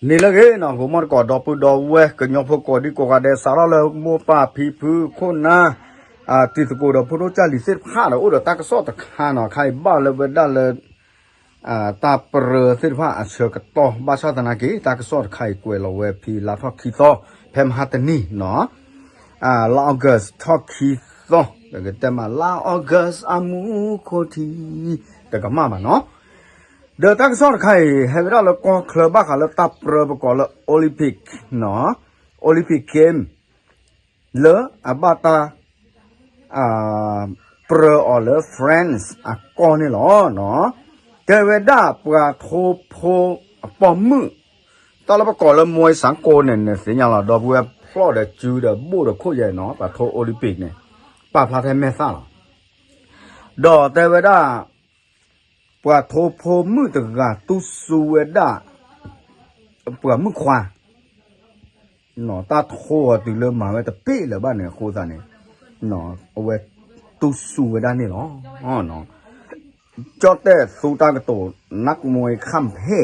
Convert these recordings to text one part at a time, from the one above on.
န့ၣ်လၢအဂ့ၤနီၤ ဂီၤမီၢ်တကိး ဒီပုၢ်ဒီဝဲၢ် ကညီဖိကိးဒံကိးဂၤဒဲး စးထီၣ်လၢမိၢ်ပၢ်ဖံဖုခိၣ်နၢ် တံၤသကိးဒီးဖိဒိၣ်ကၢ်လံၤသ့ၣ်တဖၣ်ဒီး အိၣ်ဒီးတၢ်ကစီၣ်တခါနီၤ ခါအံၤဘၣ်လၢဝဲဒၣ်လၢ တၢ်ပြၢသ့ၣ်တဖၣ်အဆၢကတီၢ် ဘၣ်ဆၣ်သနာ်က့ တၢ်ကစီၣ်တခါအံၤကွဲးလီၤဝဲဖဲလါထီၣ်ခံသီ ဖဲမဟါတနံၤနီၤ လါ August ထီၣ်ခံသီ ပကတဲမး လါ August အမူခိၣ်ထံ တကမၣ်ဘၣ်နီၤ ဒီးတၢ်ကစီၣ်တခါအံၤ ဟဲဝဲဒၣ်လၢကီၢ်ချၢဘၣ်ဃးလၢတၢ်ပြၢပကိးလၢ Olympic နီၤ Olympic Game လၢအဘၣ်တၢ် ပြၢအီၤလၢ France အကီၢ်န့ၣ်လီၤ. တဲဝဲဒၣ်ပှၤထိဖိအပိာ်မုၣ် တၢ်လၢပကိးလၢ မွဲစၣ်ကိန့ၣ် နသ့ၣ်ညါလီၤ ဒီပုၢ်ဝဲၢ် ဖျီၣ်ဒီးစုဒီး ဘိၣ်ဒီးခိၣ်ယဲၢ်နီၤ ပှၤထိ Olympic န့ၣ် ပာ်ဖျါထဲမဲာ်သၣ်လီၤ. ဒီးတဲဝဲဒၣ် ပှၤထိဖိမုၣ်တဂၤတူၢ်စူၤဝဲဒၣ် ပှၤမုၣ်ခွါ တၢ်ထိအီၤတုၤလၢမၤဝဲတပ့ၢ်လၢၤဘၣ်န့ၣ် အဃိသတးန့ၣ် အဝဲတူၢ်စူၤဝဲဒၣ်န့ၣ်လီၤ. ကၠီၣ်တဲၣ်သူတၢ်ကတိၤ နးကမွဲခၣ်ဖဲ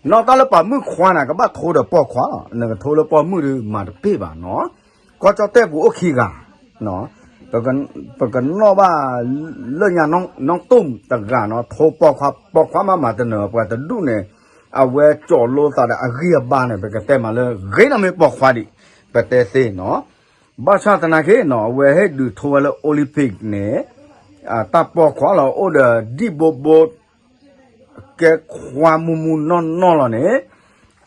နီၢ်တၢ်လၢပှၤမုၣ်ခွါန့ၣ် ကဘၣ်ထိဒီးပိာ်ခွါလီၤ. နကထိလၢပိာ်မုၣ်ဒီးမၤတပ့ၢ်ဘၣ်နီၤ. ကီၢ်ကၠီၣ်တဲၣ်ပူၤအိၣ်ခံဂၤ ပကနီၣ်ဘၣ်လၢညါနီၢ်တူၢ်တဂၤနီၤ ထိပိာ်ခွါ ပိာ်ခွါမးမၤတနၢၤ ပှၤတဒူၣ်န့ၣ် အဝဲကၠီၣ်လိသးဒီးအဂံၢ်အဘါန့ၣ် ပကတဲမးလၢ ဂ့ၤနီၢ်မ့ၢ်ပိာ်ခွါဒံး ပတဲသ့နီၤ. ဘၣ်ဆၣ်သနာ်က့နီၤ အဝဲဟဲဒုးထိဝဲလၢ Olympic န့ၣ် တၢ်ပိာ်ခွါလီၤအိၣ်ဒီးဒံၣ်ဘိဘိ ကဲခွါမူမူနီၢ်နီၢ်လီၤန့ၣ်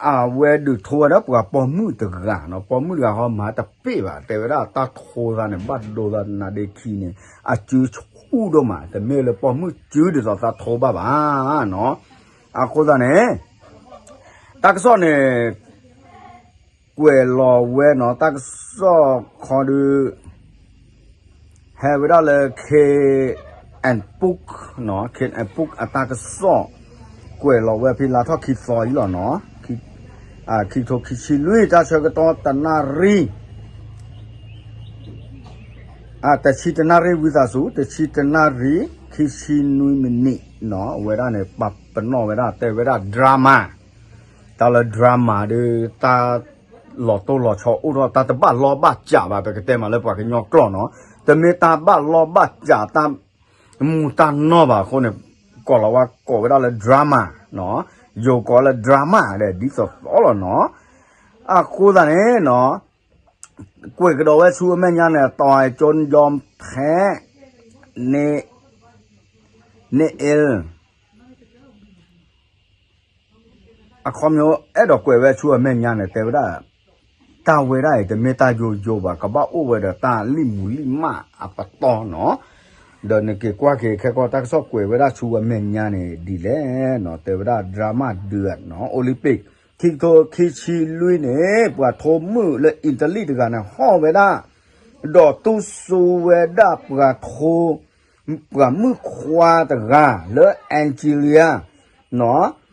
အဝဲဒုးထိဝဲဒၣ်ပှၤပိာ်မုၣ်တဂၤနီၤ ပိာ်မုၣ်တဂၤဟီမၤတပ့ၢ်ဘၣ် တဲဝဲဒၣ်တၢ်ထိသးန့ၣ် ဘၣ်ဒိသးနါဒ့ခံန့ၣ် အစုဆူၣ်ဒိၣ်မး တမ့ၢ်လၢပိာ်မုၣ်စုဒ်သိးသးထိဘၣ်ဘၣ်နီၤ. အဃိသတးန့ၣ် တၢ်ကစီၣ်န့ၣ် ကွဲးလီၤဝဲနီၤ တၢ်ကစီၣ်ခီဒု ဟဲဝဲဒၣ်လၢ K and Book နီၤ K and Book အတၢ်ကစီၣ် ကွဲးလီၤဝဲဖဲလါထီၣ်ခံသီအံၤလီၤနီၤ ခံကထိခံဆံလွံၢ် တၢ်ဆၢကတီၢ်တနၣ်ရံၣ် တဆံတနၣ်ရံၣ်ဝံသးစူၤ တဆံတနၣ်ရံၣ် ခံဆံနွံမံးနံးနီၤ အဝဲဒၣ်န့ၣ် ပာ်ပနီၣ်ဝဲဒၣ် တဲဝဲဒၣ် drama တၢ်လၢ drama ဒီး တၢ်လီၤတိၢ်လီၤဆီအိၣ်ထီၣ် တၢ်တဘၣ်လီၢ်ဘၣ်စးဘၣ် ပကတဲမးလၢပှၤကညီကျိာ်နီၤ တမ့ၢ်တၢ်ဘၣ်လီၢ်ဘၣ်စး တၢ်မူၤတၢ်နီၢ်ဘၣ်အဃိန့ၣ် ကိးလီၤဝဲကိးဝဲဒၣ်လၢ drama နီၤ ယိၤကိးလၢ drama ဒီး ဒ်သိးသိးလီၤနီၤ အဃိသတးန့ၣ်နီၤ ကွဲးကဒီးဝဲဆူအမဲာ်ညါန့ၣ် တီၢ်ကၠိယီဖဲ န့ၣ် န့ၣ်အ့ၣ် အခီပညီ အဲၣ်ဒိးကွဲးဝဲဆူအမဲာ်ညါန့ၣ် တဲဝဲဒၣ် တၢ်ဝဲဒၣ်အံၤ တမ့ၢ်တၢ်ယိယိဘၣ် ကဘၣ်အိၣ်ဝဲဒီးတၢ်လံၣ်မူၤလံၣ်မၣ်အပတီၢ်နီၤ ဒီးနက့ၤကွၢ်က့ၤခဲကီၢ် တၢ်ကစီၣ်ကွဲးဝဲဒၣ်ဆူအမဲာ်ညါန့ၣ် ဒ်လဲၣ်နီၤ တဲဝဲဒၣ် drama ဒုးနီၤ Olympic ခံကထိခံဆံလွံၢ်န့ၣ် ပှၤထိမုၣ်လၢအံၣ်တလံၣ်တဂၤန့ၣ် ဟီၣ်ဝဲဒၣ် ဒီးတူၢ်စူၤဝဲဒၣ်ပှၤထိ ပှၤမုၣ်ခွါတဂၤလၢ Angelia နီၤ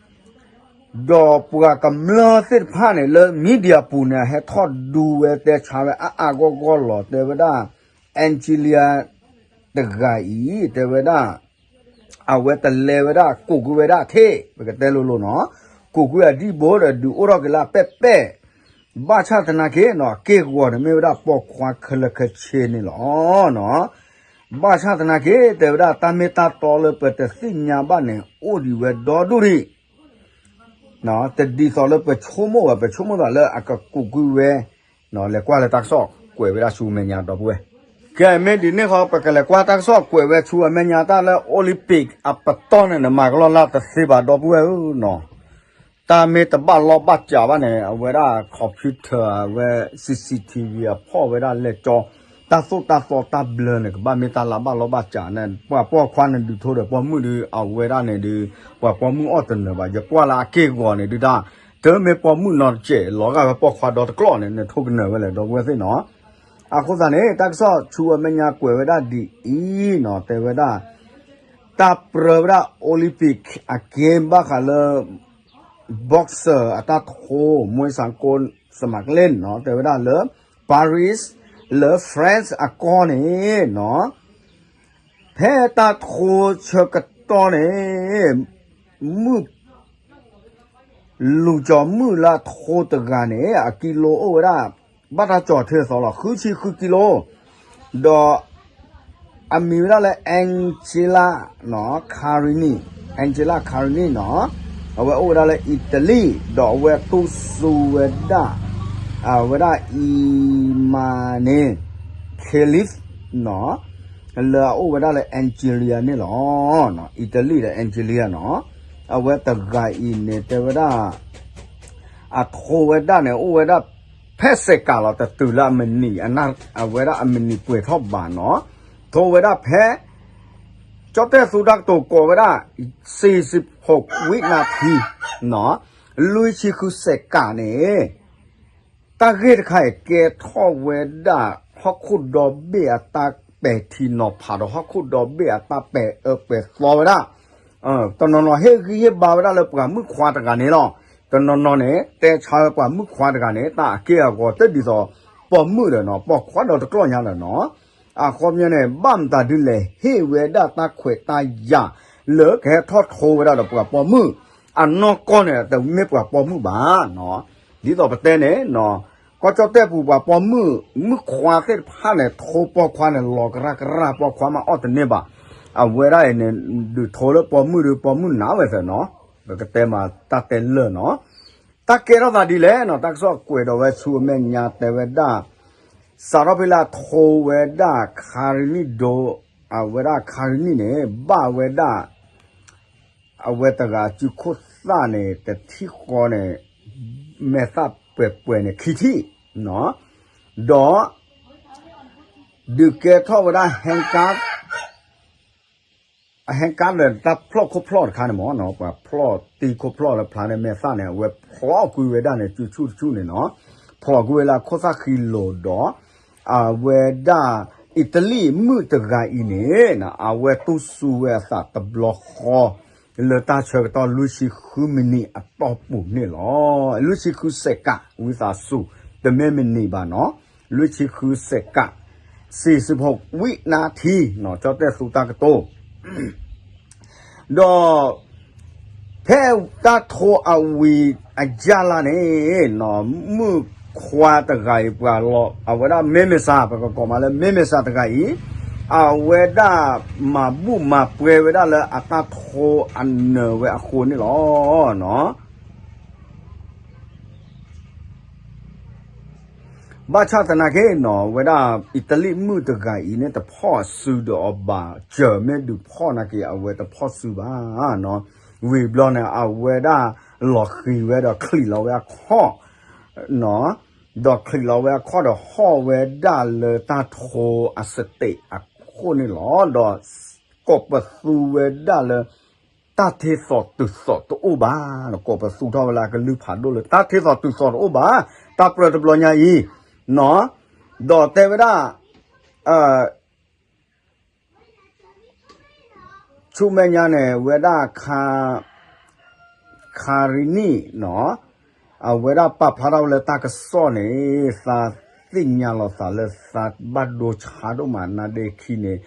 ဒီးပှၤကမျၢၢ်သ့ၣ်တဖၣ်န့ၣ် လၢ media ပူၤန့ၣ် ဟဲထီၣ်ဒူဝဲတဲဆါဝဲအါအါဂီၢ်ဂီၢ်လီၤ တဲဝဲဒၣ် Angelia တဂၤအံၤ တဲဝဲဒၣ် အဝဲတလဲဝဲဒၣ် ကူးကွံာ်ဝဲဒၣ်ထံၣ် ပကတဲလိၤလိၤနီၤ ကူးကွံာ်အဒံၣ်ဘိဒီး ဒုးအိၣ်ထီၣ်က့ၤလၢအပဲၣ်ပဲၣ် ဘၣ်ဆၣ်သနာ်က့နီၤ အက့ၢ်အဂီၤန့ၣ် မ့ၢ်ဝဲဒၣ်ပိာ်ခွါခဲလၢာ်ခဲဆ့န့ၣ်လီၤနီၤ ဘၣ်ဆၣ်သနာ်က့ တဲဝဲဒၣ်တၢ်မ့ၢ်တၢ်တီလၢပတသ့ၣ်ညါဘၣ်န့ၣ် အိၣ်ဒံးဝဲဒီဒူၣ်ဒံး တဒ်သိးလၢပဆိကမိၣ်ဘၣ် ပဆိကမိၣ်သးလၢအကကူးကွံာ်ဝဲ လဲၤကွၢ်လၢတၢ်ကစီၣ်ကွဲးဝဲဒၣ်ဆူအမဲာ်ညါဒီပုၢ်ဝဲၢ် ကဲမ့ၢ်ဒ်န့ၣ်ဃီ ပကလဲၤကွၢ်တၢ်ကစီၣ်ကွဲးဝဲဆူအမဲာ်ညါတၢ်လၢ Olympic အပတီၢ်န့ၣ် နမၤကလီၢ်လၢ်တသ့ဘၣ်ဒီပုၢ်ဝဲၢ်ဧၢနီၤ တၢ်မ့ၢ်တဘၣ်လီၢ်ဘၣ်စးဘၣ်န့ၣ် အဝဲဒၣ် computer အဝဲ C C T V အဖီၣ်ဝဲဒၣ်လဲၤကၠီ တၢ်သိၣ်တၢ်သီတၢ်ဘျၢန့ၣ် ကဘၣ်မ့ၢ်တၢ်လၢဘၣ်လီၢ်ဘၣ်စးန့ၣ် ပှၤပိာ်ခွါန့ၣ်ဒုးထိဒီးပိာ်မုၣ်ဒုး အဝဲဒၣ်န့ၣ်ဒုး ပှၤပိာ်မုၣ်အီၣ်တနၢၤဘၣ် ယကွၢ်လၢအက့ၢ်အဂီၤန့ၣ်ဒုးတၢ် တမ့ၢ်ပိာ်မုၣ်နီတစဲး လီၤဂာ်ဝဲပိာ်ခွါဒီတကျီၢ်န့ၣ် နထိကနၢၤဝဲလဲၣ် ဒီပုၢ်ဝဲၢ်သ့ၣ်နီၤ အဃိသတးန့ၣ် တၢ်ကစီၣ်ဆူအမဲာ်ညါကွဲးဝဲဒၣ်ဒ်အံၤနီၤ တဲဝဲဒၣ် တၢ်ပြၢဝဲဒၣ် Olympic အက့ဘၣ်ဃးလၢ boxer အတၢ်ထိ မွဲစၣ်ကိ စမၤကလ့ၣ်နီၤ တဲဝဲဒၣ်လၢ Paris လၢ France အကီၢ်န့ၣ်နီၤ ဖဲတၢ်ထိဆၢကတီၢ်န့ၣ် မုၢ် လူၤကၠီၤမုၣ်လၢအထိတဂၤန့ၣ် အကံလိအိၣ်ဝဲဒၣ် ဘၣ်တၢ်ကၠီၤထဲသိးလီၤ ဃုဆံဃုကံလိ ဒီး အမံၤဝဲဒၣ်လၢ Angela နီၤ Carini, Angela Carini နီၤ, အဝဲအိၣ်ဝဲဒၣ်လၢအံၣ်တလံၣ် ဒီးအဝဲတူၢ်စူၤဝဲဒၣ် အဝဲဒၣ် Imane Khelif နီၤ, လၢအအိၣ်ဝဲဒၣ်လၢ Algeria န့ၣ်လီၤ. အံၣ်တလံၣ်ဒီး Algeria နီၤ, အဝဲတဂၤအံၤန့ၣ် တဲဝဲဒၣ် အထိဝဲဒၣ်န့ၣ် အိၣ်ဝဲဒၣ်ဖဲစဲးကးလီၤ တတုၤလၢအမုၢ်နံၤ အဝဲဒၣ်အမုၢ်နံၤပှဲၤထီၣ်ဘးနီၤ, ထိဝဲဒၣ်ဖဲ ကၠီၣ်တဲၣ်သူတၢ်ကတိၤကိးဝဲဒၣ် စံးစံးဖိးဝံနၢထံ နီၤ, လွံၢ်ဆံဃုစဲးကးန့ၣ် တၢ်ဂ့ၢ်တခါအံၤ ကဲထီၣ်ဝဲဒၣ် ဟီၣ်ခိၣ်ဒီဘ့ၣ်အတၢ်ပဲာ်ထံနီၤဖးဒီး ဟီၣ်ခိၣ်ဒီဘ့ၣ်အတၢ်ပဲာ်အၢပဲာ်သီဝဲဒၣ်, တနီၤနီၤဟ့ၣ်ဂံၢ်ဟ့ၣ်ဘါဝဲဒၣ်လၢပှၤမုၣ်ခွါတဂၤန့ၣ်လီၤ. တနီၤနီၤန့ၣ် တဲဆါဝဲပှၤမုၣ်ခွါတဂၤန့ၣ် တၢ်အက့ၢ်အဂီၤတဒ်သိး ပိာ်မုၣ်ဒီးနီၤ ပိာ်ခွါဒီးတကျီၢ်ညါဒီးနီၤ, အခီပညီန့ၣ် ဘၣ်မတၤဒ်လဲၣ် ဟ့ၣ်ဝဲဒၣ်တၢ်ခွဲးတၢ်ယာ် လၢကဟဲထီၣ်ထိဝဲဒၣ်ဒီးပှၤပိာ်မုၣ်, အနီၢ်ကီၢ်န့ၣ် တမ့ၢ်ပှၤပိာ်မုၣ်ဘၣ်နီၤ, ဒ်သိးပတဲန့ၣ် ကီၢ်ကၠီၣ်တဲၣ်ပူၤပှၤပိာ်မုၣ် မုၣ်ခွါသ့ၣ်တဖၣ်န့ၣ် ထိပိာ်ခွါန့ၣ် လီၤကရၢကရၢ ပိာ်ခွါမၤအီၣ်တန့ၢ်ဘၣ်. အဝဲဒၣ်အံၤန့ၣ် ဒုးထိလၢပိာ်မုၣ်ဒီးပိာ်မုၣ်နးဝဲသၢနီၤ, ပကတဲမၤတၢ်တဲလၢာ်နီၤ. တၢ်ကဲထီၣ်သးဒ်လဲၣ်နီၤ, တၢ်ကစီၣ်ကွဲးဒီးဝဲဆူအမဲာ်ညါတဲဝဲဒၣ် စးထီၣ်ဖဲလၢအထိဝဲဒၣ် ခါရံနံၣ်ဒိ အဝဲဒၣ် ခါရံနံၣ်န့ၣ် ဘၣ်ဝဲဒၣ် အဝဲတဂၤစုခိၣ်သၣ်န့ၣ် တထံၣ်ဃီန့ၣ် မဲာ်သၣ်ပှဲၤပှဲၤန့ၣ် ခံထံၣ်နီၤ, ဒီး ဒုးကဲထီၣ်ဝဲဒၣ် ဟဲကါ အဟဲကါဒီးတၢ်ဖျီၣ်ခိၣ်ဖျီၣ်တခါန့ၣ်မ့ၢ်နီၤ, ပှၤဖျီၣ်တံၢ်ခိၣ်ဖျီၣ်လၢဖျါန့ၣ် မဲာ်သၣ်န့ၣ် အဝဲဖျီၣ်ကွံာ်ဝဲဒၣ်န့ၣ် စုဆူၣ်တဆူၣ်န့ၣ်နီၤ, ဖျီၣ်ကွံာ်ဝဲလၢအခိၣ်သၣ်ဃံလိၤဒီး အဝဲဒၣ် အံၣ်တလံၣ်မုၣ်တဂၤအံၤန့ၣ် အဝဲတူၢ်စူၤဝဲအသးတဘျီဃီ လၢတၢ်ဆၢကတီၢ်လွံၢ်ဆံဃုမံးနံးအတီၢ်ပူၤန့ၣ်လီၤ. လွံၢ်ဆံဃုစဲးကး ဝံသးစူၤ တမ့ၢ်မံးနံးဘၣ်နီၤ, လွံၢ်ဆံဃုစဲးကး စံးစံးဖိးဝံနၢထံနီၤ, ကၠီၣ်တဲၣ်သူတၢ်ကတိၤ ဒီး ဖဲတၢ်ထိအဝံၤအယၢ်လၢ်န့ၣ် မုၣ်ခွါတဂၤအံၤ ပှၤလီၤ အဝဲဒၣ်မ့မ့ၢ်စၢ် ပကကိးမးလၢမ့မ့ၢ်စၢ်တဂၤအံၤ အဝဲဒၣ်မၤဘူၣ်မၤပှဲၤဝဲဒၣ်လၢအတၢ်ထိအနၢၤဝဲအဃိန့ၣ်လီၤ. ဘၣ်ဆၣ်သနာ်က့နီၤ အဝဲဒၣ်အံၣ်တလံၣ်မုၣ်တဂၤအံၤန့ၣ် တဖီၣ်စုဒီးအီၤဘၣ်, စၢၤမ့ၢ်ဒုးဖီၣ်နာ်က့ အဝဲတဖီၣ်စုဘၣ်နီၤ. ဝံၤဘျီန့ၣ် အဝဲဒၣ်လီၤဃံၤဝဲဒီးချံးလီၤဝဲအခီၣ်နီၤ, ဒီးချံးလီၤဝဲအခီၣ်ဒီးဟီၣ်ဝဲဒၣ်လၢတၢ်ထိအစတ့းအခိၣ်န့ၣ်လီၤ. ဒီးကိးပသူဝဲဒၣ်လၢ တၢ်ထ့သိးတုၤသိးတအိၣ်ဘၣ်, ကိးပသူထီၣ်ဝဲလၢအကလုၢ်ဖးဒိၣ်လၢ တၢ်ထ့သိးတုၤသိးတအိၣ်ဘၣ်, တၢ်ပြၢတဘျီညါအံၤနီၤ, ဒီးတဲဝဲဒၣ် ဆူမဲာ်ညါန့ၣ် ဝဲဒၣ် ခါရံနံၣ်နီၤ, အဝဲဒၣ်ပာ်ဖျါထီၣ်ဝဲလၢတၢ်ကစီၣ်န့ၣ် သးသ့ၣ်ညါလီၤသးလၢသးဘၣ်ဒိဆါဒိၣ်မး နါဒ့ခံန့ၣ်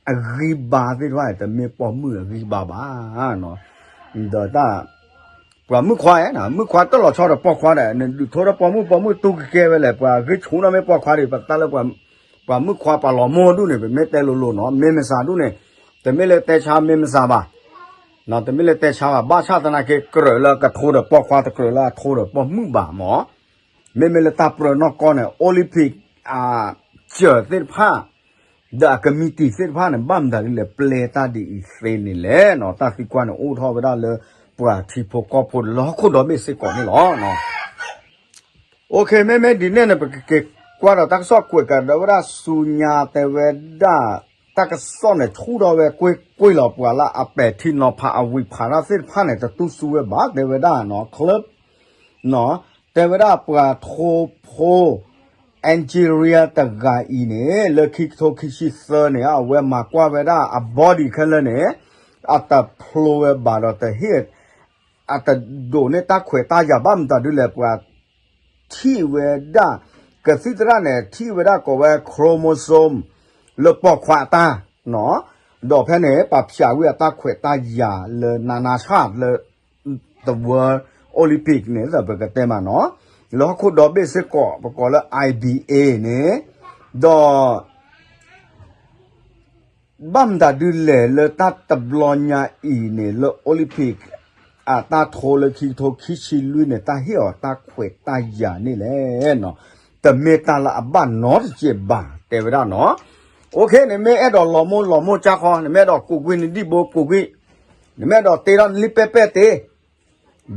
အဂံၢ်ဘါသ့ၣ်တဖၣ်န့ၣ် တမ့ၢ်ပိာ်မုၣ်အဂံၢ်ဘါဘၣ်နီၤ, ဒီးတၢ် ပှၤမုၣ်ခွါဧါ, မုၣ်ခွါတၢ်လီၤဆီဒီးပိာ်ခွါဒီး နဒုးထိဒီးပိာ်မုၣ် ပိာ်မုၣ်တူၢ်ကကဲဝဲလဲၣ်, ပှၤဂ့ၢ်ဆူၣ်နီၢ်မ့ၢ်ပိာ်ခွါဒီး ပတၢ်လၢ ပှၤမုၣ်ခွါပှၤလီၤမိၢ်ဒူၣ်န့ၣ် ပမ့ၢ်တဲလိၤလိၤနီၤ, မ့မ့ၢ်စၢ်ဒူၣ်န့ၣ် တမ့ၢ်လၢတဲဆါမ့မ့ၢ်စၢ်ဘၣ်, တမ့ၢ်လၢတဲဆါဘၣ်, ဘၣ်ဆၣ်သနာ်က့ကြၢးလၢကထိဒီးပိာ်ခွါတကြၢးလၢအထိဒီးပိာ်မုၣ်ဘၣ်မၢ်, မ့မ့ၢ်လၢတၢ်ပြၢနီၢ်ကီၢ်န့ၣ် Olympic အစၢၤသ့ၣ်တဖၣ် ဒီးအကမံးတံာ်သ့ၣ်တဖၣ်န့ၣ် ဘၣ်မတၤဒ်လဲၣ် ပျဲတၢ်ဒ်အံၤသ့န့ၣ်လဲၣ်နီၤ, တၢ်သံကွၢ်န့ၣ်အိၣ်ထီၣ်ဝဲဒၣ်လၢ ပှၤထံဖိကီၢ်ဖိလၢဟီၣ်ခိၣ်ဒီဘ့ၣ်စ့ၢ်ကီးန့ၣ်လီၤ. မ့မ့ၢ်ဒ်န့ၣ်န့ၣ် ပကက့ၤကွၢ်ဒီးတၢ်ကစီၣ်ကွဲးကဒီးဝဲဒၣ်ဆူညါတဲဝဲဒၣ် တၢ်ကစီၣ်န့ၣ်ဆူၣ်ထီၣ်ဝဲကွ့ၢ်ကွ့ၢ်လီၤ, ပှၤလၢအပဲာ်ထံနီၤဖးအဝံၤဖးတၢ်သ့ၣ်တဖၣ်န့ၣ် တတူၢ်စူၤဝဲဘၣ် တဲဝဲဒၣ်နီၤ, club နီၤ, တဲဝဲဒၣ်ပှၤထိဖိ Algeria တဂၤအံၤန့ၣ် လၢခံကထိခံဆံသၢန့ၣ် အဝဲမၤကွၢ်ဝဲဒၣ်အ body ခဲလၢာ်န့ၣ် အတဖျိဝဲဘၣ်ဒီးတဟ့ၣ် အတဒိးန့ၢ်တၢ်ခွဲးတၢ်ယာ်ဘၣ်မတၤဒ်လဲၣ် ပှၤထံၣ်ဝဲဒၣ် ကသံၣ်သရၣ်န့ၣ် ထံၣ်ဝဲဒၣ်ကိးဝဲ chromosome လၢပိာ်ခွါအတၢ်နီၤ, ဒီးဖဲန့ၣ် ပှၤဖျါဝံၤအတၢ်ခွဲးတၢ်ယာ်လၢနးနးဆၣ်လၢ the world Olympic န့ၣ် ပကတဲမးနီၤ, လၢဟီၣ်ခိၣ်ဒီဘ့ၣ်စ့ၢ်ကီး ပကိးလၢ I B A န့ၣ်, ဒီး ဘၣ်မတၤဒုလဲၣ်လၢတၢ်တဘျီညါအံၤန့ၣ် လၢ Olympic အတၢ်ထိလၢခံကထိခံဆံလွံၢ်န့ၣ် တၢ်ဟ့ၣ်အီၤတၢ်ခွဲးတၢ်ယာ်န့ၣ်လဲၣ်နီၤ, တမ့ၢ်တၢ်လၢအဘၣ်နီတစဲးဘၣ် တဲဝဲဒၣ်နီၤ. OK နမ့ၢ်အဲၣ်ဒိးလီၤမိၢ်လီၤမိၢ်ကၢ်ခီ, နမ့ၢ်အဲၣ်ဒိးကူးကွံာ်နဒံၣ်ဘိကူးကွံာ်, နမ့ၢ်အဲၣ်ဒိးတ့ထီၣ်နလံာ်ပဲၢ်ပဲၢ်တ့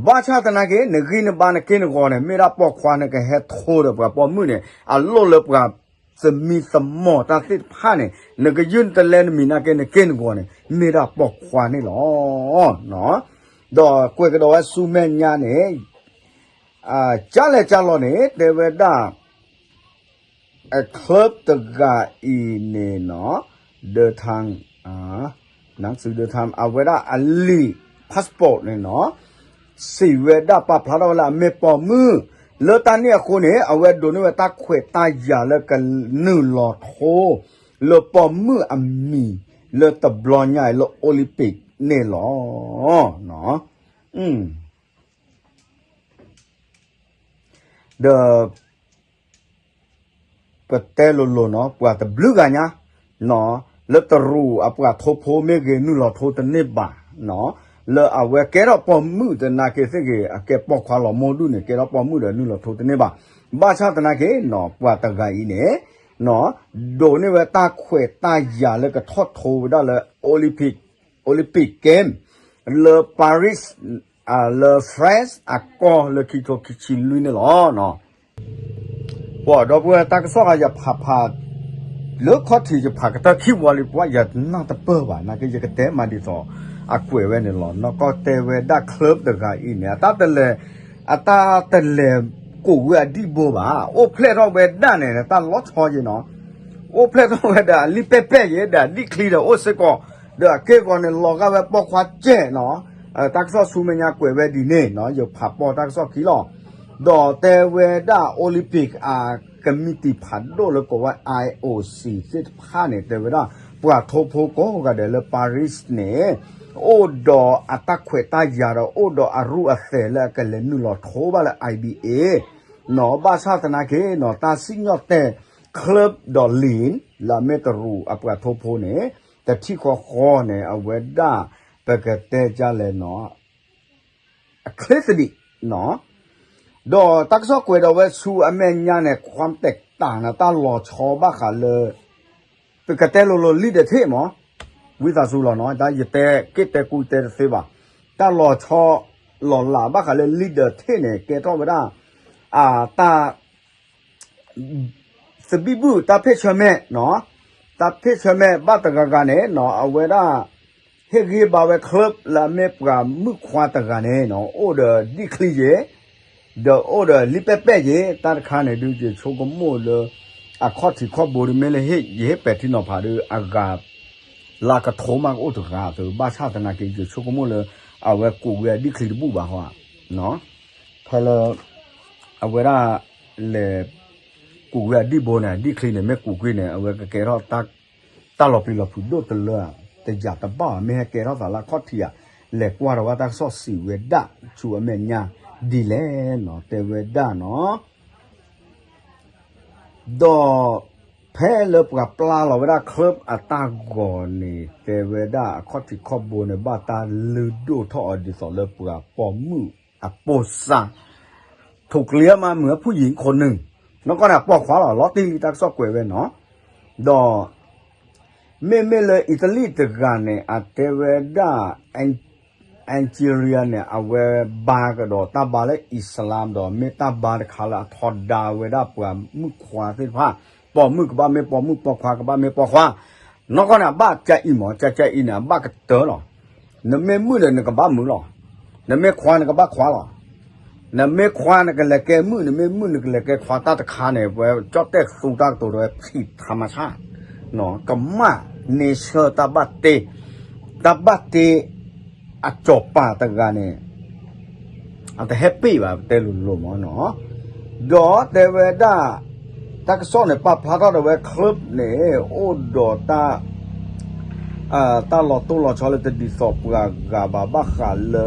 ဘၣ်ဆၣ်သနာ်က့ နဂံၢ်နဘါနက့ၢ်နဂီၤန့ၣ် မ့ၢ်ဒၣ်ပိာ်ခွါ နကဟဲထိဒီးပှၤပိာ်မုၣ်န့ၣ် အလိၣ်လၢပှၤသမံသမိးတၢ်သ့ၣ်တဖၣ်န့ၣ် နကယုၢ်နတလဲနမံၤနာ်က့ နက့ၢ်နဂီၤန့ၣ် မ့ၢ်ဒၣ်ပိာ်ခွါန့ၣ်လီၤ. ဒီးကွဲးကဒီးဝဲဆူမဲာ်ညါန့ၣ် ကၢ်လဲၣ်ကၢ်လီၤန့ၣ် တဲဝဲဒၣ် အ club တဂၤအံၤန့ၣ်နီၤ, ဒၢထၣ်, နသုဒၢထၣ် အဝဲဒၣ်အလံာ် passport န့ၣ်နီၤ, စံးဝဲဒၣ်ပာ်ဖျါထီၣ်ဝဲလၢအမ့ၢ်ပိာ်မုၣ်, လၢတၢ်န့ၣ်အဃိန့ၣ် အဝဲဒိးန့ၢ်ဝဲတၢ်ခွဲးတၢ်ယာ်လၢကနုာ်လီၤထိ လၢပိာ်မုၣ်အမံၤ လၢတဘျီညါအံၤလၢ Olympic န့ၣ်လီၤ. ဒီး ပတဲလိၤလိၤနီၤ ပှၤတဘျုးဂၤညါ လၢတရူးအပှၤထိဖိမ့ၢ်ဂ့ၤ နုာ်လီၤထိတန့ၢ်ဘၣ်, လၢအဝဲကဲထီၣ်ပိာ်မုၣ်သနာ်က့သ့ၣ်ဂ့ၤ အကဲပိာ်ခွါလီၤမိၢ်ဒူၣ်န့ၣ် ကဲထီၣ်ပိာ်မုၣ်ဒီးနုာ်လီၤထိတန့ၢ်ဘၣ်. ဘၣ်ဆၣ်သနာ်က့နီၤ ပှၤတဂၤအံၤန့ၣ် ဒိးန့ၢ်ဝဲတၢ်ခွဲးတၢ်ယာ်လၢကထီၣ်ထိဝဲဒၣ်လၢ Olympic, Olympic Game လၢ Paris လၢ France အကီၢ်လၢခံထိခံဆံလွံၢ်န့ၣ်လီၤ. ပှၤဒီပုၢ်ဝဲၢ်တၢ်ကစီၣ်ဂၤ ယဖးဖး လၢခီၣ်ထံးယဖးကတၢၢ်ခံဝီလံ ပှၤယနၢ်တပၢၢ်ဘၣ် နာ်က့ယကတဲမးဒ်သိး အကွဲးဝဲန့ၣ်လီၤ. နီၢ်ကီၢ်တဲဝဲဒၣ် club တဂၤအံၤန့ၣ် အတၢ်တလဲၤ အတၢ်တလဲၤကူးဝဲအဒံၣ်ဘိဘၣ် အိၣ်ဖျဲၣ်ထီၣ်ဝဲဒၣ်န့ၣ် တၢ်လီၤဆီယံၤနီၤ အိၣ်ဖျဲၣ်ထီၣ်ဝဲဒၣ်အလံာ်ပဲၢ်ပဲၢ်ယံၤ ဒီးအဒံၣ်ချံဒီးအိၣ်စ့ၢ်ကီး ဒီးအက့ၢ်အဂီၤန့ၣ် လီၤဂာ်ဝဲပိာ်ခွါစဲးနီၤ. တၢ်ကစီၣ်ဆူမဲာ်ညါကွဲးဝဲဒ်န့ၣ်နီၤ ယဖးပိာ်တၢ်ကစီၣ်ခံလီၤ. ဒီးတဲဝဲဒၣ် Olympic အကမံးတံာ်ဖးဒိၣ်လၢကိးဝဲ I O C သ့ၣ်တဖၣ်န့ၣ် တဲဝဲဒၣ် ပှၤထိဖိကိးဂၤဒဲးလၢ Paris န့ၣ် အိၣ်ဒီးအတၢ်ခွဲးတၢ်ယာ်ဒီး အိၣ်ဒီးအရူၢ်အသဲးလၢအကလဲၤနုာ်လီၤထိဘၣ်လၢ I B A နီၤ. ဘၣ်ဆၣ်သနာ်က့နီၤ တၢ်စံၣ်ညီၣ်တဲာ် club ဒီး league လၢအမ့ၢ်တရူးအပှၤထိဖိန့ၣ် တထံၣ်ဃီဃီန့ၣ် အဝဲဒၣ် ပကတဲဒ်လဲၣ်နီၤ အချ့သဒံးနီၤ. ဒီးတၢ်ကစီၣ်ကွဲးဒီးဝဲဆူအမဲာ်ညါန့ၣ် ความแตกต่าง န့ၣ် တၢ်လီၤဆီဘၣ်ဃးလၢ ပကတဲလိၤလိၤ leader ထ့ၣ်မး ဝံသးစူၤလီၤနီၤ တၢ်ယတဲက့ၣ်တဲကူတဲတသ့ဘၣ်. တၢ်လီၤဆီလီၤလးဘၣ်ဃးလၢ leader ထ့ၣ်န့ၣ် ကဲထီၣ်ဝဲဒၣ် အတၢ် သဘံၣ်ဘုၣ်တၢ်ဖ့ၣ်ဆၢမဲာ်နီၤ, တၢ်ဖ့ၣ်ဆၢမဲာ်ဘၣ်တဂၤဂၤန့ၣ်နီၤ အဝဲဒၣ် ဟ့ၣ်ဂံၢ်ဘါဝဲ club လၢအမ့ၢ်ပှၤမုၣ်ခွါတဂၤန့ၣ်နီၤ အိၣ်ဒီးဒံၣ်ချံယဲၢ်, ဒီးအိၣ်ဒီးလံာ်ပဲၢ်ပဲၢ်ယဲၢ် တၢ်တခါန့ၣ်ဒုး ယဆိကမိၣ်လၢ အခီၣ်ထံးခီၣ်ဘိဒုး မ့ၢ်လၢဟ့ၣ် ယဟ့ၣ်ပဲာ်ထံနီၤဖးဒုး အဂၤ လၢကထိမးကအိၣ်တဂၤအသိး ဘၣ်ဆၣ်သနာ်က့ ယဆိကမိၣ်လၢ အဝဲကူးဝဲအဒံၣ်ချံတဘူၣ်ဘၣ်ဃီ ဖဲလၢ အဝဲဒၣ် လဲၤ ကူးဝဲအဒံၣ်ဘိန့ၣ် အဒံၣ်ချံန့ၣ် မ့ၢ်ကူးကွံာ်န့ၣ် အဝဲကကဲထီၣ် တၢ်လီၤပျံၤလီၤဖုးဒိၣ်တလၢ တယာ်တဘၣ်ဘၣ် မ့ၢ်ဟဲကဲထီၣ်သးလၢအခီၣ်ထံးဧါ, လဲၤကွၢ်ဒီးဝဲတၢ်ကစီၣ်စံးဝဲဒၣ် ဆူအမဲာ်ညါ ဒ်လဲၣ်နီၤ တဲဝဲဒၣ်နီၤ ဒီး ဖဲလၢပှၤပျၢ်လီၤဝဲဒၣ် club အတၢ်ဂီၤန့ၣ် တဲဝဲဒၣ်အခီၣ်ထံးခီၣ်ဘိန့ၣ် ဘၣ်တၢ်လုၢ်ဒိၣ်ထီၣ်အီၤဒ်သိးလၢပှၤပိာ်မုၣ်အပိာ်စါ ထိးကျ့အမါမုၢ်အဖုၣ်ယံၤခိၣ်နူာ် နီၢ်ကီၢ်န့ၣ် အပိာ်ခွါလီၤ လီၤတံၢ်လံတၢ်ကစီၣ်ကွဲးဝဲနီၤ ဒီး မ့မ့ၢ်လၢအံၣ်တလံၣ်တဂၤန့ၣ် အတဲဝဲဒၣ် Algeria န့ၣ် အဝဲဘါကဒီးတၢ်ဘါလၢ Islam ဒီး မ့ၢ်တၢ်ဘါတခါလၢအထီဒါဝဲဒၣ်ပှၤမုၣ်ခွါသ့ၣ်တဖၣ် ပိာ်မုၣ်ကဘၣ်မ့ၢ်ပိာ်မုၣ် ပိာ်ခွါကဘၣ်မ့ၢ်ပိာ်ခွါ နီၢ်ကီၢ်န့ၣ် အဘၣ်ကၠါအံၤမး ကၠါကၠါအံၤန့ၣ် အဘၣ်ကတၢၢ်လီၤ. နမ့ၢ်မုၣ်ဒီးနကဘၣ်မုၣ်လီၤ. နမ့ၢ်ခွါနကဘၣ်ခွါလီၤ. နမ့ၢ်ခွါနကလဲၤကဲမုၣ် နမ့ၢ်မုၣ်နကလဲၤကဲခွါ တၢ်တခါန့ၣ် ပဝဲကၠီၣ်တဲၣ်သူတၢ်ကတိၤဒီးဝဲ ဖံးထါမဆၣ် ကမၣ် nature တၢ်ဘၣ်တ့ တၢ်ဘၣ်တ့ အစီၤပၤတဂၤန့ၣ် အတဟဲပ့ၢ်ဘၣ် ပတဲလိၤလိၤမးနီၤ ဒီးတဲဝဲဒၣ် တၢ်ကစီၣ်န့ၣ် ပာ်ဖျါထီၣ်ဒီးဝဲ club န့ၣ် အိၣ်ဒီးတၢ် တၢ်လီၤတိၢ်လီၤဆီလၢတဒ်သိးပှၤဂၤဘၣ် ဘၣ်ဃးလၢ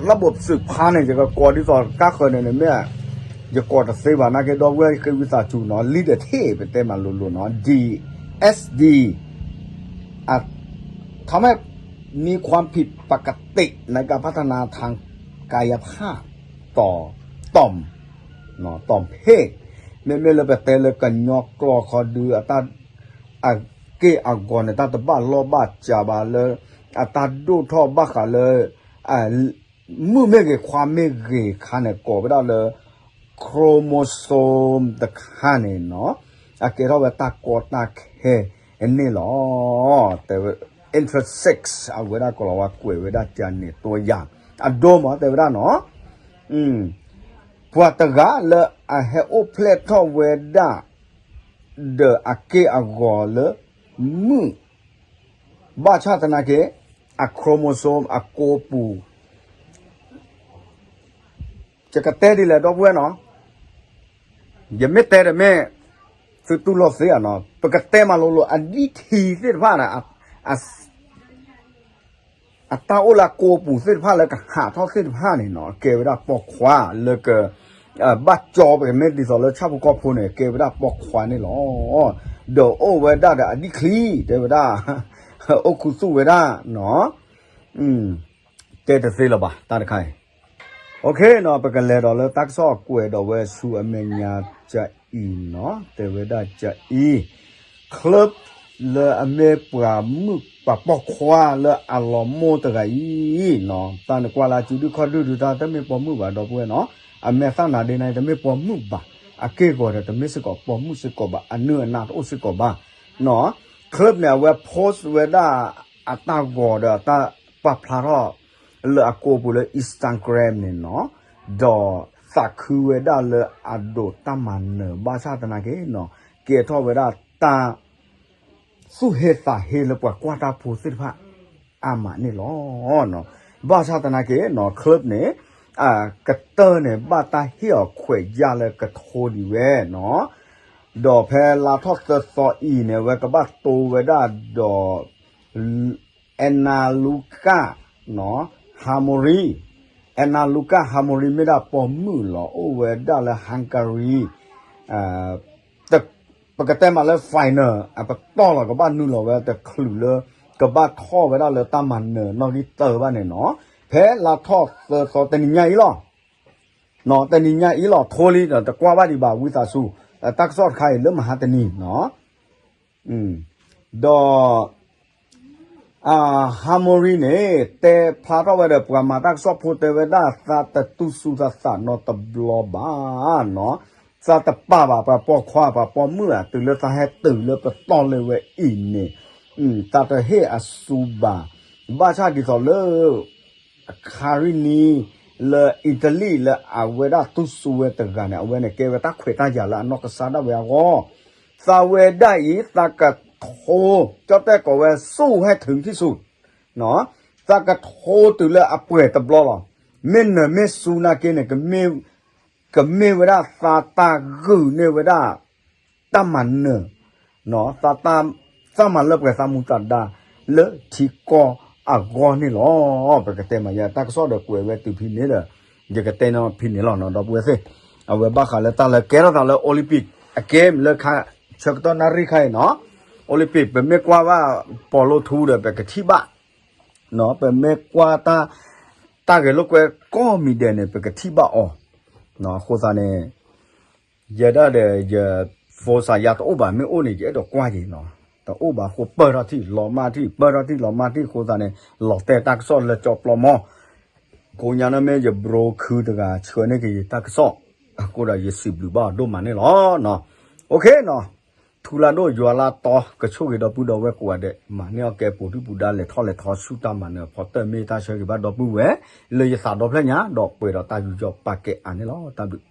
လၢဘိးစံးဖါန့ၣ် ယကကိးဒ်သိးကါဃၢၤန့ၣ်န့ၣ်မ့ၢ် ယကိးတသ့ဘၣ်နာ်က့ ဒီပုၢ်ဝဲၢ်ဃ့ဝံသးစူၤနီၤ လံဒီးထံၣ် ပတဲမၤလိၤလိၤနီၤ ဒီး เอสดี ทำให้มีความผิดปกติในการพัฒนาทางกายภาพ ต่อ ต่อม ต่อมเพศ မ့မ့ၢ်လၢပတဲလၢကညီကျိာ်ခီဒု အတၢ် အက့ၢ်အဂီၤန့ၣ် တၢ်တဘၣ်လီၢ်ဘၣ်စးဘၣ်လၢ အတၢ်ဒိၣ်ထီၣ်ဘၣ်ဃးလၢ မုၣ်မ့ၢ်ဂ့ၤခွါမ့ၢ်ဂ့ၤခါန့ၣ် ကိးဝဲဒၣ်လၢ chromosome တခါန့ၣ်နီၤ အကဲထီၣ်ဝဲတၢ်ကီတၢ်ခဲန့ၣ်လီၤ. တဲဝဲ intersex အဝဲဒၣ်ကလီၤဝါကွဲးဝဲဒၣ်ကန့ၣ် ตัวอย่าง အဒိမ့ၢ်တဲဝဲဒၣ်နီၤ ပှၤတဂၤလၢအဟဲအိၣ်ဖျဲၣ်ထီၣ်ဝဲဒၣ် ဒီးအက့ၢ်အဂီၤလၢ မုၣ် ဘၣ်ဆၣ်သနာ်က့ အ chromosome အကိးပူၤ ယကတဲဒ်လဲၣ်ဒီပုၢ်ဝဲၢ်နီၤ ယမ့ၢ်တဲဒီးမ့ၢ် သုတူၢ်လိာ်သ့ဧါနီၤ ပကတဲမၤလိၤလိၤ အဒံထံသ့ၣ်တဖၣ်န့ၣ် အတၢ်အိၣ်လၢအကိးပူၤသ့ၣ်တဖၣ်လၢကဟးထီၣ်သ့ၣ်တဖၣ်န့ၣ်နီၤ ကဲဝဲဒၣ်ပိာ်ခွါလၢက ဘၣ်ကၠီပကမ့ၢ်ဒ်သိးလၢဆၣ်ဖိကီၢ်ဖိန့ၣ် ကဲဝဲဒၣ်ပိာ်ခွါန့ၣ်လီၤ. ဒီးအိၣ်ဝဲဒၣ်ဒီးအဒံချံ တဲဝဲဒၣ် အိၣ်ခူသူၣ်ဝဲဒၣ်နီၤ တဲတသ့လၢၤဘၣ် တၢ်တခါအံၤ OK နီၤ ပကလဲၤဒီးလၢတၢ်ကစီၣ်ကွဲးဒီးဝဲဆူအမဲာ်ညါကအံၤနီၤ တဲဝဲဒၣ်ကအံၤ Club လၢအမ့ၢ်ပှၤမုၣ်ပှၤပိာ်ခွါလၢအလီၤမိၢ်တဂၤအံၤနီၤ တၢ်နကွၢ်လၢအစုဒုၣ်ခီၣ်ဒုၣ်ဒုးတၢ်တမ့ၢ်ပိာ်မုၣ်ဘၣ်ဒီပုၢ်ဝဲၢ်နီၤ အမဲာ်သၣ်နၤဒ့နၤအံၤတမ့ၢ်ပိာ်မုၣ်ဘၣ် အက့ၢ်ဂီၤဒီးတမ့ၢ်စ့ၢ်ကီးပိာ်မုၣ်စ့ၢ်ကီးဘၣ် အနုာ်အနါတအိၣ်စ့ၢ်ကီးဘၣ်နီၤ Club န့ၣ် အဝဲ post ဝဲဒၣ်အတၢ်ဂီၤဒီးအတၢ် ပာ်ဖျါထီၣ်လၢအကိးပူၤလၢ Instagram န့ၣ်နီၤ ဒီးသးခုဝဲဒၣ်လၢအဒိးတၢ်မၤနၢၤ ဘၣ်ဆၣ်သနာ်က့နီၤ ကဲထီၣ်ဝဲဒၣ်တၢ် သူၣ်ဟ့သးဟ့လၢပှၤကွၢ်တၢ်ဖိသ့ၣ်တဖၣ်အါမးန့ၣ်လီၤ. ဘၣ်ဆၣ်သနာ်က့နီၤ Club န့ၣ် အကတၢၢ်န့ၣ် ဘၣ်တၢ်ဟ့ၣ်အီၤခွဲးယာ်လၢကထိဒံးဝဲနီၤ ဒီးဖဲလါထီၣ်သၢသီအံၤန့ၣ် အဝဲကဘၣ်တိဝဲဒၣ်ဒီး Anna Luca နီၤ Hamori, Anna Luca Hamori မ့ၢ်ဒၣ်ပိာ်မုၣ်လီၤ အိၣ်ဝဲဒၣ်လၢ Hungary ပကတဲမးလၢ final အပတီၢ်လီၤ ကဘၣ်နုာ်လီၤဝဲတချုးလၢ ကဘၣ်ထီၣ်ဝဲဒၣ်လၢတၢ်မၤနၢၤနီၣ်ဂံၢ်တၢဘၣ်န့ၣ်နီၤ ဖဲလါထီၣ်သၢသီတနံၤညါအံၤလီၤ တနံၤညါအံၤလီၤ ထိလံ တကွၢ်ဘၣ်ဒံးဘၣ် ဝံသးစူၤ တၢ်ကစီၣ်တခါအံၤလၢမဟါတနံၤနီၤ ဒီး Hamori န့ၣ် တဲဖျါထီၣ်ဝဲဒီး ပှၤမၤတၢ်ကစီၣ်ဖိတဲဝဲဒၣ် သးတတူၢ်စူၤသးသးနီတဘျီဘၣ်နီၤ သးတပာ်ဘၣ်ပှၤပိာ်ခွါ ပှၤပိာ်မုၣ်ဧါ တုၤလၢသးဟဲတုၤလၢပတီၢ်လၢဝဲအံၤန့ၣ် သးတဟ့ၣ်အစူဘၣ် ဘၣ်ဆၣ်ဒ်သိးလၢ ခါရံနံ လၢအံၣ်တလံၣ် လၢအဝဲဒၣ်တူၢ်စူဝဲတဂၤန့ၣ် အဝဲန့ၣ်ကဲဝဲတၢ်ခွဲးတၢ်ယာ်လၢအနီၢ်ကစၢ်ဒၣ်ဝဲအဂီၢ်, သးဝဲဒၣ်အံၤ သးကထိ ကၠီၣ်တဲၣ်ကိးဝဲ สู้ให้ถึงที่สุด, သးကထိတုၤလၢအပှဲၤတဘျီလီၤ. မ့ၢ်နၢၤမ့ၢ်စူနာ်က့န့ၣ် ကမ့ၢ်ဝဲဒၣ်သးတၢ်ဂုာ်န့ၢ်ဝဲဒၣ် တၢ်မၤနၢၤ သးတၢ် သးမၤလၢပှဲၤသးမူသးဒါ လၢထံကီၢ်အဂီၢ်န့ၣ်လီၤ. ပကတဲမၤယါ တၢ်ကစီၣ်ဒီးကွဲးဝဲတုၤဖဲန့ၣ်ဒီး ယကတဲနီၤဖဲန့ၣ်လီၤနီၤ ဒီပုၢ်ဝဲၢ်သ့ၣ်, အဝဲဘၣ်ဃးလၢတၢ်လၢကဲထီၣ်သးလၢ Olympic အကဲလၢခါ ဆၢကတီၢ်နၣ်ရံၣ်ခါအံၤနီၤ Olympic ပမ့ၢ်ကွၢ်ဘၣ် ပီၤလိထူဒီး ပကထံၣ်ဘၣ် ပမ့ၢ်ကွၢ်တၢ် တၢ်ဂဲၤလိာ်ကွဲကိးမံၤဒဲးန့ၣ် ပကထံၣ်ဘၣ်အီၤ, အဃိသတးန့ၣ် ယဲဒၣ်ဒီး ယ phone စးယါတအိၣ်ဘၣ် မ့ၢ်အိၣ်န့ၣ် ယအဲၣ်ဒိးကွၢ်က့ၤနီၤ, တအိၣ်ဘၣ်အဃိ ပၢၢ်ထီၣ်ထံၣ် လီၤမၢ်ထံၣ် ပၢၢ်ထီၣ်ထံၣ် လီၤမၢ်ထံၣ်အဃိသတးန့ၣ် လီၤတဲာ်တၢ်ကစီၣ်လၢကၠီပျီမီၢ်, ကိးညါန့ၣ်မ့ၢ်ယ bro ခုတဂၤ ဆှၢန့ၢ်က့ၤယတၢ်ကစီၣ်, အဃိဒီးယစံးဘျုးဘၣ်အီၤဒိၣ်မးန့ၣ်လီၤ. OK နီၤ, ထူလၢဒိၣ်ယွၤလၢတီ ကဆိၣ်ဂ့ၤဒီပုၢ်ဒီဝဲၢ်ကိးဂၤဒဲး မၤန့ၢ်အီၣ်ကဲပူၤဒုၣ်ပူၤဒါ လဲၤထီၣ်လဲၤထီဆူတၢ်မၤနၢၤ ဖီတၢၢ်မ့ၢ်တၢ်ဆၢဂ့ၤဘၣ်ဒီပုၢ်ဝဲၢ် လၢယသးဒီဖျၢၣ်ညါ ဒီးပှဲၤဒီးတၢ်ယူးယီၣ်ပာ်ကဲအါန့ၣ်လီၤ. တၢ်ဘျုး